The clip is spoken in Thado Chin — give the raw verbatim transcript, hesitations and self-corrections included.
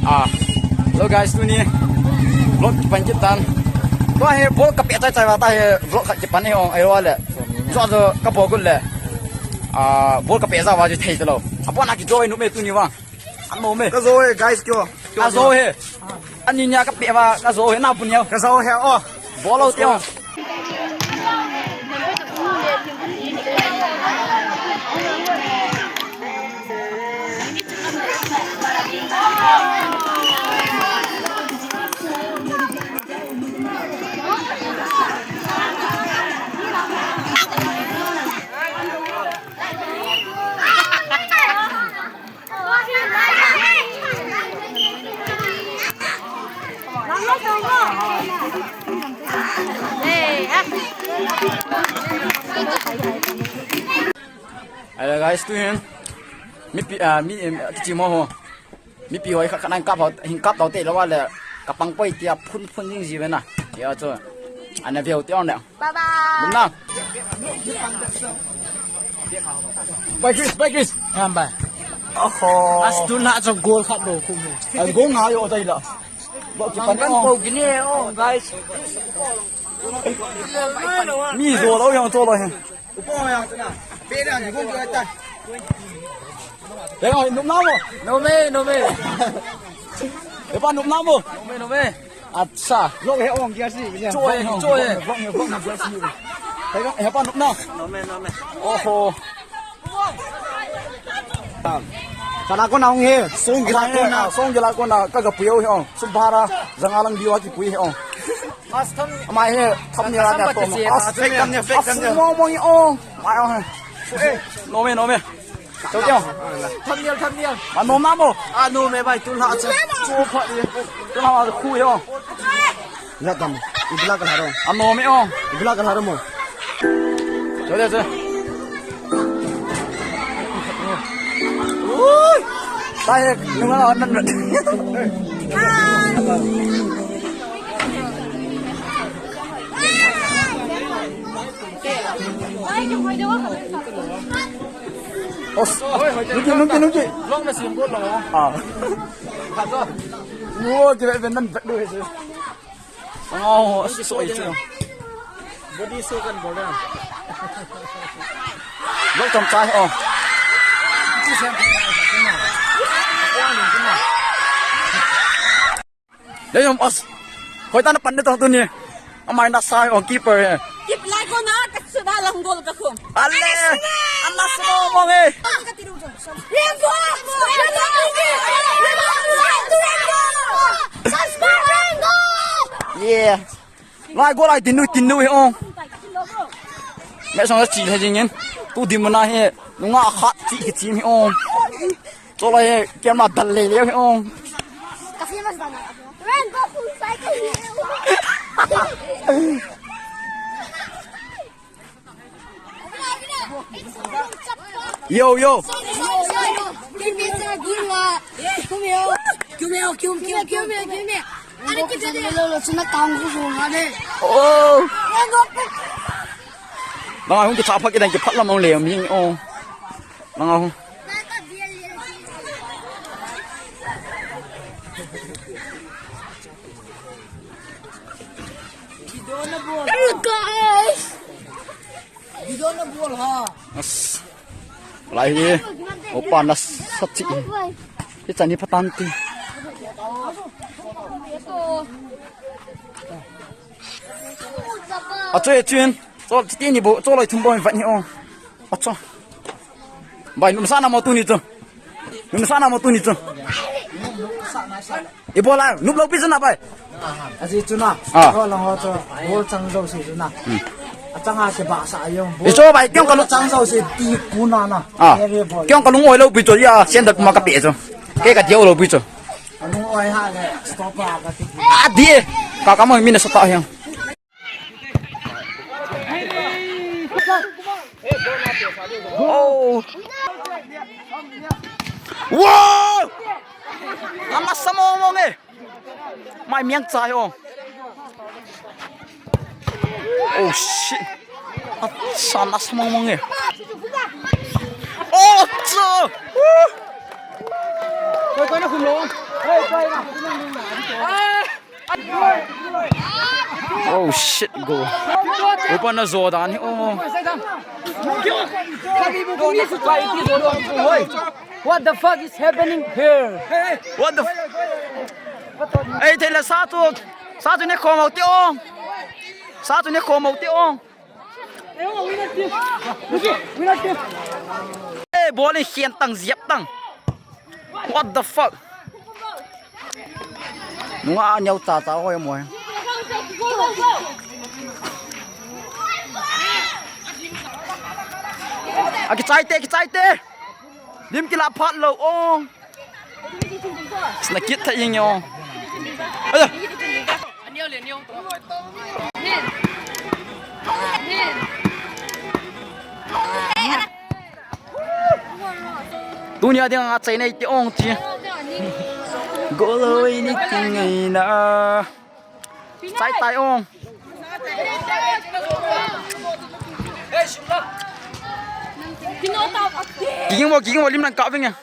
Ah, hello guys, tuni vlog kipan kit tan. Tua hi ball ka pe chai chai va ta hi vlog khat kipan hi ong, ai wa le. Zo zo ka ball kul le. Ah, ball ka pe za va ji thei ta lo. Apa na ki join nu me tuni va. Ano me. Ka zo he, guys, kyo. Ka zo he. Ani nia ka pe va, ka zo he na bu nia. Ka zo he, oh. Ball out yo. Hello guys, tu hin. Mipi, ah, mi, em, kichi mo ho. Mipi hoi khat khat nang kap ho, hin kap tau te lo wa le. Ka pang poi tia phun phun jing ji ve na. Ya chu. Ana veu te on le. Bye bye. Bye na. Bye, Chris, bye, Chris. Ngam bye. Oho. As tu na cho goal khat lo khu mo. Ai, goal nga yo tai la. Bak ki pan ko. Ko gini, oh, guys. Mi zo lo yang cho lo he. Upo yang tu na. Pe na ni goal ta. Pe na, nop na mo. No me, no me. Pe pa, nop na mo. No me, no me. Acha. Vlog he ong kia si. Cho he, cho he. Vlog he, vlog he kia si. He pa, he pa nop na. No me, no me. Oho. Kana kona ong he. Song gila kona, song gila kona ka ga puyo he ong. Sum bara janga lang diwa ki pui he ong. Mas tham. Ama he tham ni la ka to. As fake tham ni, fake tham ni. Mo mo he ong. Ma ong he. No me, no me. Chau tio. Thumbnail, thumbnail. Ano ma mo? Ano me bai tu la cha. Chu pha di. Tu la khu yo. Ila tam. Ibla ka haro. Ano me o. Ibla ka haro mo. Chau tio, chau. Ui. Tai nunga nan. Os, nungi, nungi, nungi. Long na sim go long. Ah. Khato. Wo, kile ben nan bet do he. Oh, asi so ai chu. Body so kan bol da. Long tam chai oh. Dei om os. Hoi ta na pan de tong tu ni. Amai na sai ong keeper he. Keep lai ko na, ka su da lang goal ka khum. Ale. Ama su mo mo he. Ka ti ru jo. Rainbow! Rainbow! Subscribe Rainbow! Yeah. Lai goal lai tin nu tin nu he ong. Me song chi he jing in. Tu dim na he. Nunga khat chi ki chi mi ong. Cho lai he, camera dal le le he ong. Ka famous ba na. Ren go full cycle. Yo, yo. Yo, yo, yo. Give me some good one. Come here. Come here, come, come, come, come here. Ano kita dia? Lo, lo, suna tang ko suna de. Oh. Ren go. Nang hung ki chapa ki dang ki phat lam ong le mi ong. Nang hung. Hello guys. Video na bol ha. As. Lai hi. Opa na sat chi. Hi chan hi patan ti. Achu e chun. Chol chi ti ni bo, chol ai thum bo van hi ong. Achu. Bai, num sa na mo tu ni chu. Num sa na mo tu ni chu. Ibola, nup lo pi chu na bai. Aji chu na. Ah. Ko lang ho chu. Bol chang jo si chu na. Hmm. Achang a ke ba sa ayong. Bol. Ichu bai, kyong ka lu chang jo si ti pu na na. Ah. Kyong ka lung oi lo pi chu ya, sian da kuma ka pe chu. Ke ka diau lo pi chu. Ka lung oi ha le, stop ha ka ti. Ah, di. Ka ka mo mi na sa ta hiang. Oh. Wow! Ama sa mo mo nge. Mai miang chai ong. Oh shit. Acha na sa mo mo nge. Oh, cha. Woo! Koi, koi na khum lo. Oh shit, goal. Upa na zo dan hi, oh. What the fuck is happening here? What the f-, ei, thei le sa tu, sa tu ne khom au ti ong. Sa tu ne khom au ti ong. Ei, ball in khen tang, ziap tang. What the fuck? Nunga a neo cha cha hoi mo. A kichai te, kichai te. Lim kila phat lo ong. Sna kit tha ing yo. Aya. Tunia ding a chai nei ti ong chi. Goloi ni ting ngai na. Chai tai ong. Kiging mo, kiging mo, lim nang ka ving ya.